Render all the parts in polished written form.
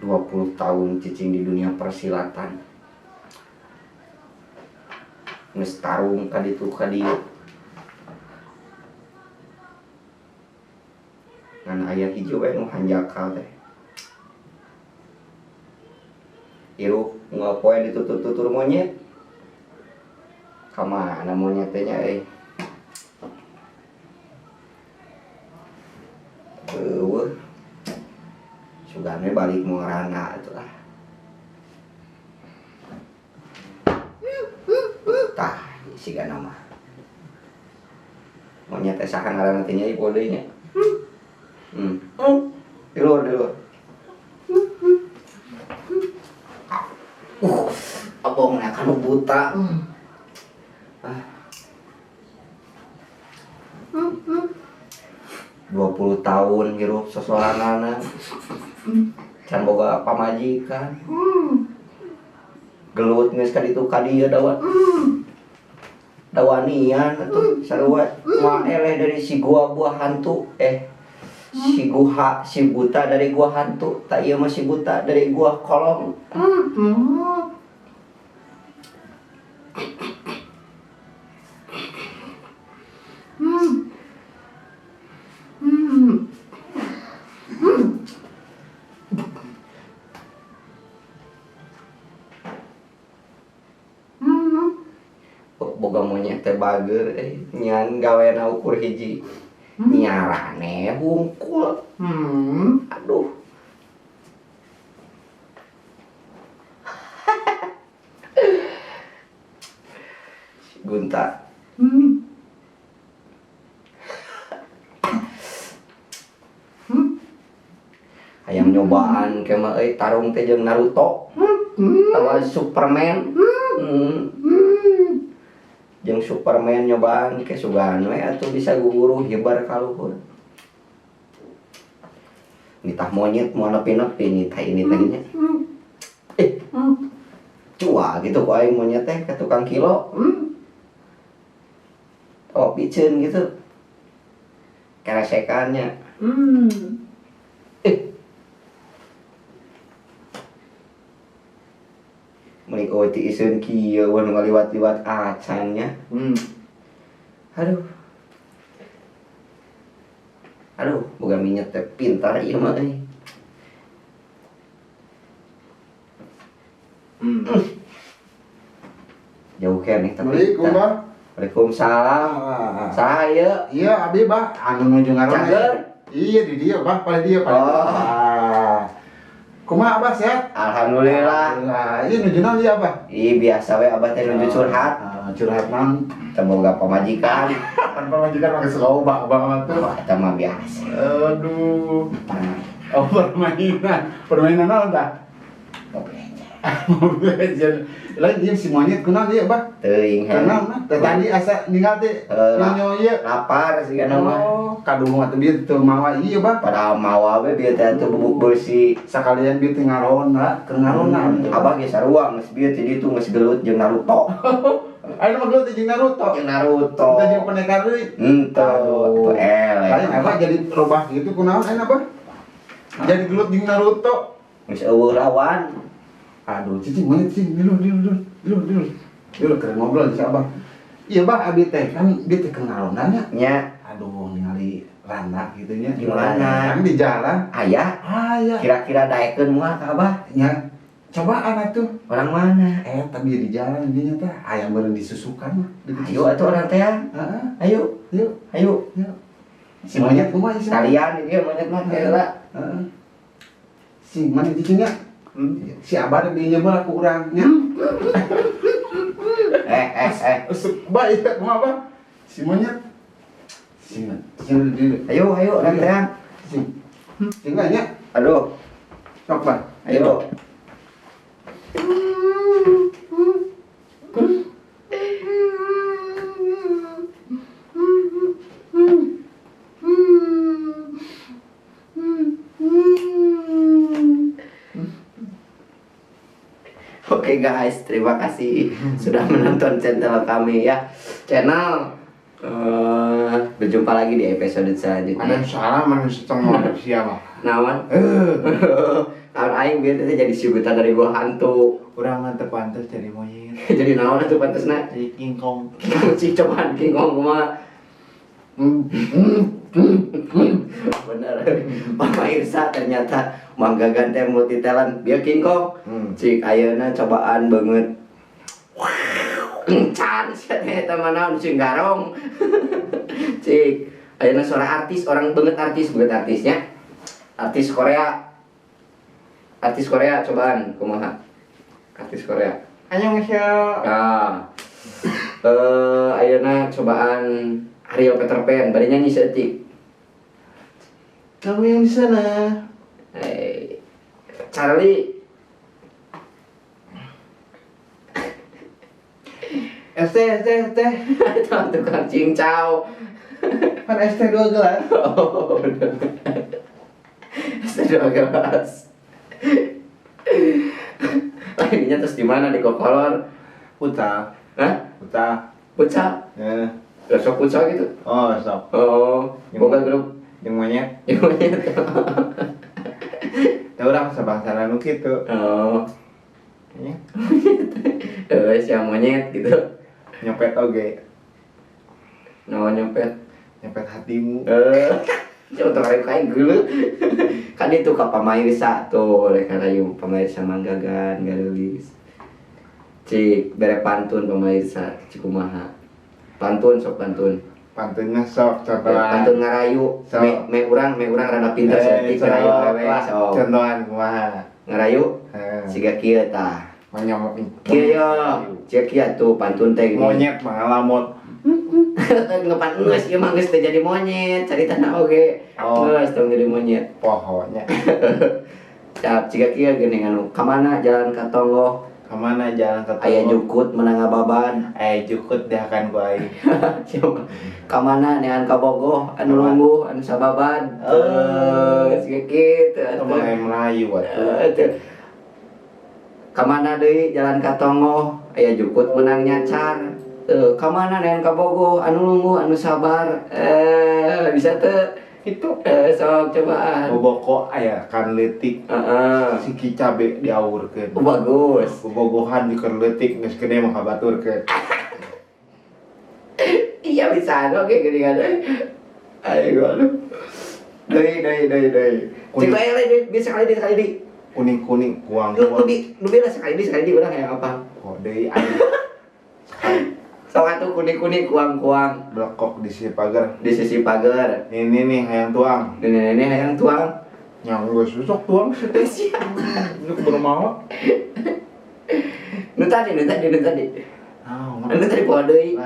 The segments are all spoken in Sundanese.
20 tahun cicing di dunia persilatan. Geus tarung ka ditu ka dieu. Ngan aya hiji we nu hanjakal teh. Hirup unggal poe ditutur-tutur monyet. Ka mana monyet teh nya euy? Eueuh. Sugan we balik morana atuh lah. Tah, sigana mah. Monyet teh saha ngaranna teh nya ieu deui nya. Di luar, di luar. Abong nya kanu buta. Ah. 20 tahun hirup sosoranana. Can boga pamajikan. Gelut geus ka ditu ka dieu dawan. Dawanian atuh sarua moal eleh dari si gua buah hantu si guha si buta dari gua hantu tak ieu mah si buta dari gua kolong. Boga monyet teh bager nyan gawena ukur hiji nyarane hungkul. Aduh. Gunta. Hayang nyobaan ke mah euy tarung teh jeung Naruto. Atawa Superman. Jeung Superman nyobaan ke sugan we atuh bisa guguruh hibar ka luhur. Nitah monyet moal nepi-nepi nitah ini teh nya. Cua gitu ku aing monyet teh ka tukang kilo. Oh, piceun gitu. Keresekannya. Meuni eueuh ti iseun kieu we nu ngaliwat-liwat acan nya. Aduh. Aduh, boga minyak teh pintar ieu mah euy. Jauh keneh tapi. Assalamualaikum, Bah. Waalaikumsalam. Saha ieu? Iya, abi, Bah. Anu nuju ngaronda. Cager? Iya, di dieu, Bah. Paling dieu, paling. Oh. Kumaha, Abah, sehat? Alhamdulillah. Alhamdulillah. Iya, nuju naon ieu, Abah? Ih, biasa we Abah teh nuju curhat. Ah, curhat naon? Teu boga pamajikan. Kan pamajikan mah geus loba, Abah mah tuh. Wah, eta mah biasa. Aduh. Oh, permainan. Permainan naon tah? Mobile Legends. Mobile Legends. Lain ieu si monyet kunaon ieu, Bah? Teuing he. Kunaon mah? Teh tadi asa ninggal teh nyonya ieu. Lapar sih kana mah. Oh, kaduh mah teh bieu teu mawa ieu, Bah. Padahal mawa we bieu teh atuh bubuk beusi. Sakalian bieu teh ngarona, keur ngarona. Abah ge sarua geus bieu teh ditu geus gelut jeung Naruto. Ayeuna mah gelut jeung Naruto. Jeung Naruto. Teu jeung pendekar deui. Henteu, atuh eleh. Lain Abah jadi robah gitu kunaon ayeuna, Bah? Jadi gelut jeung Naruto. Geus eueuh lawan. Aduh, cicing monyet cicing, dilu dilu dilu dilu dilu. Dilu keur ngobrol jeung si Abah. Iya, Bah, abi teh kan bieu teh keur ngarona nya. Nya. Aduh, ningali rana gitu nya. Di mana? Kan di jalan. Aya. Aya. Kira-kira daekeun moal ka Abah? Nya. Cobaan atuh. Orang mana? Tapi di jalan dinya teh aya meureun disusukan mah. Ayo atuh orang teh. Heeh. Ayo. Yuk. Ayo. Yuk. Si monyet kumaha si monyet? Kalian ini monyet mah heula. Heeh. Si mana cicingnya? Si Abah teh dinya mah ku urang nya. Bah, iya, kumaha, Bah? Si monyet. Si monyet. Si monyet. Ayo, ayo, orang teh. Si. Si nya. Aduh. Sok, Bah. Ayo. Oke guys, terima kasih sudah menonton channel kami ya. Channel berjumpa lagi di episode selanjutnya. Ada salah manusia setengah siapa? Nawan? Amun aing bieu teh jadi si buta dari gua hantu. Urang mah teu pantes jadi monyet. Jadi naon atuh pantesna? Jadi King Kong. Cik cobaan King Kong kumaha? Bener. Pamirsa ternyata Mang Gagan teh multi talent. Bieu King Kong. Cik ayeuna cobaan beungeut. Encan sia teh eta mah naon sing garong. Cik ayeuna suara artis, orang beungeut artis, beungeut artisnya. Artis Korea. Artis Korea cobaan kumaha? Artis Korea. Annyeonghaseyo. Nah. Ayeuna cobaan Ariel Peter Pan bari nyanyi saeutik. Kamu yang di sana. Hey. Charlie. ST ST ST. Itu tukang cincau. Kan ST 2 gelas. Oh, bener. ST 2 gelas. Lainnya terus di mana di Kokolor? Putra. Hah? Putra. Putra. Ya. Sok putra gitu. Oh, sok. Oh, boga grup jeung monyet. Jeung monyet. Teu urang sabangsana nu kitu. Oh. Nya. Heeh, sia monyet gitu. Nyopet oge. Naon nyopet? Nyopet hatimu. Coba tuh kayu kain geuleuh. Kan itu ka pamirsa tuh, rek rayu pamirsa Mang Gagan gareulis. Cik bere pantun pamirsa, cik kumaha. Pantun sok pantun. Pantunnya sok contohan. Pantun ngarayu. Sok. Me urang rada pinter saeutik ngarayu awewe sok. Contohan kumaha? Ngarayu? Heeh. Siga kieu tah. Manyamok. Kieu yo. Siga kieu tuh pantun teh gini. Monyet mangalamot. Ngepan geus ieu mah geus teu jadi monyet, caritana oge. Oh. Geus tong jadi monyet. Pohonya. Cap siga kieu geuning anu ka mana jalan ka tonggoh? Kamana jalan ka tonggoh? Aya jukut menang ngababan. Aya jukut dihakan ku aing. Coba. Ka mana neangan ka Bogoh anu lungguh anu sababan. Siga kitu atuh. Kumaha Melayu atuh. Teu. Ka mana deui jalan ka tonggoh aya jukut menang nyacar. Ka mana neangan ka Bogoh anu lungguh anu sabar. Bisa teu? Itu. Sok cobaan. Boboko aya kan leutik. Heeh. Siki cabe diawurkeun. Oh, bagus. Bobogohan di keur leutik geus gede mah kabaturkeun. Iya bisa oke gini kan. Ayo aduh. Deui deui deui deui. Cek bae deui bisa sekali deui sekali deui. Kuning-kuning kuang-kuang. Lu lebih lah sekali deui urang hayang apa? Kok deui aing. Sok atuh kuning-kuning kuang-kuang. Blekok di sisi pagar. Di sisi pagar. Ini nih hayang tuang. Ini nih hayang tuang. Yang geus sok tuang sih teh. Ini keburu mau. Nu tadi. Ah, Anu tadi poho deui.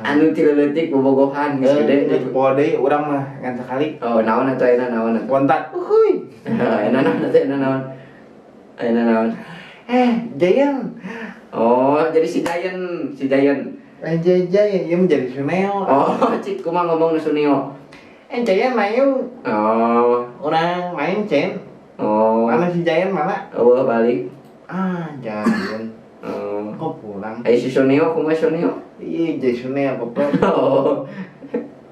Anu ti leutik bobogohan geus gede. Geus poho deui urang mah ngan sakali. Oh, naon atuh ayeuna naon atuh? Kontak. Uhuy. Ayeuna naon atuh ayeuna naon? Ayeuna naon? Giant. Oh, jadi si Giant, si Giant. Giant, ieu menjadi Suneo. Oh, cik kumaha ngomong nu Suneo? Giant mayu. Oh. Urang main Cen. Oh. Mana si Giant mana? Eueuh balik. Ah, Giant. Oh. Kok pulang? Ayo si Suneo kumaha Suneo? Iya, jadi Suneo goblok. Oh.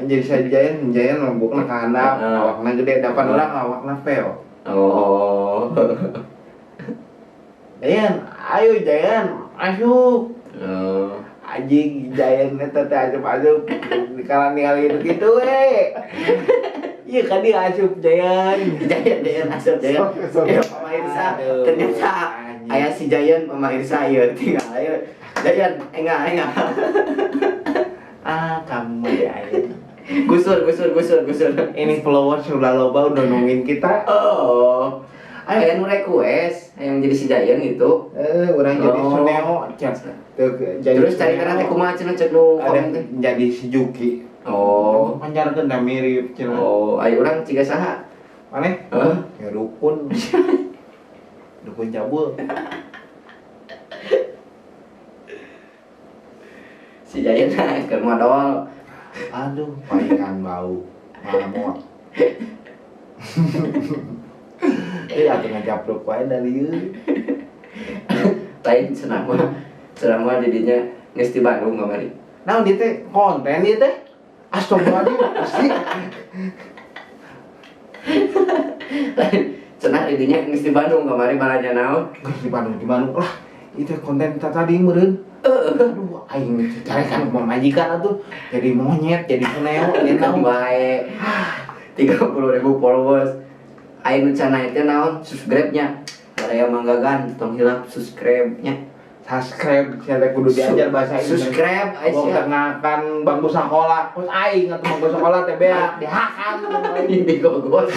Jadi si Giant, Giant lombokna ka handap, awakna gede, dapan urang awakna peo. Oh. Giant, ayo Giant, masuk. Oh. Anjing Giant eta teh asup-asup dikalan ningali kitu we. Iya kan dia asup Giant. Giant asup Giant. Ya pemirsa, ternyata aya si Giant pemirsa ieu tinggal ayo. Giant enggak. Ah, kamu ya Giant. Gusur. Ini followers sudah loba udah nungguin kita. Oh. Ayo nu request yang jadi si Giant gitu. Urang jadi Suneo cek. Terus cari karena teh kumaha cenah cek nu komen teh. Jadi si Juki. Oh. Pancarkeun da mirip cenah. Oh, ayo urang ciga saha? Maneh? Heeh. Ya dukun. Dukun cabul. Si Giant keur modol. Aduh, palingan bau. Malamot. Atuh ngajapruk wae da lieu. Lain cenah mah didinya geus di Bandung kamari. Naon dieu teh konten ieu teh? Astagfirullahaladzim, pasti. Lain Cenah didinya geus di Bandung kamari balanja naon? Geus di Bandung, di Bandung lah. Itu konten tadi meureun. Aduh, aing carekan ku pamajikan atuh. Jadi monyet, jadi kuneo, jadi Kan naon. Bae. 30.000 followers. Aing nu can naik teh naon subscribe-nya. Baraya Manggagan tong hilap subscribe-nya. Subscribe, saya teh kudu diajar bahasa Indonesia. Subscribe Wong Aisyah. Tengakan bangku sekolah, terus aing atuh bangku sekolah teh beak dihakan. Di gogos.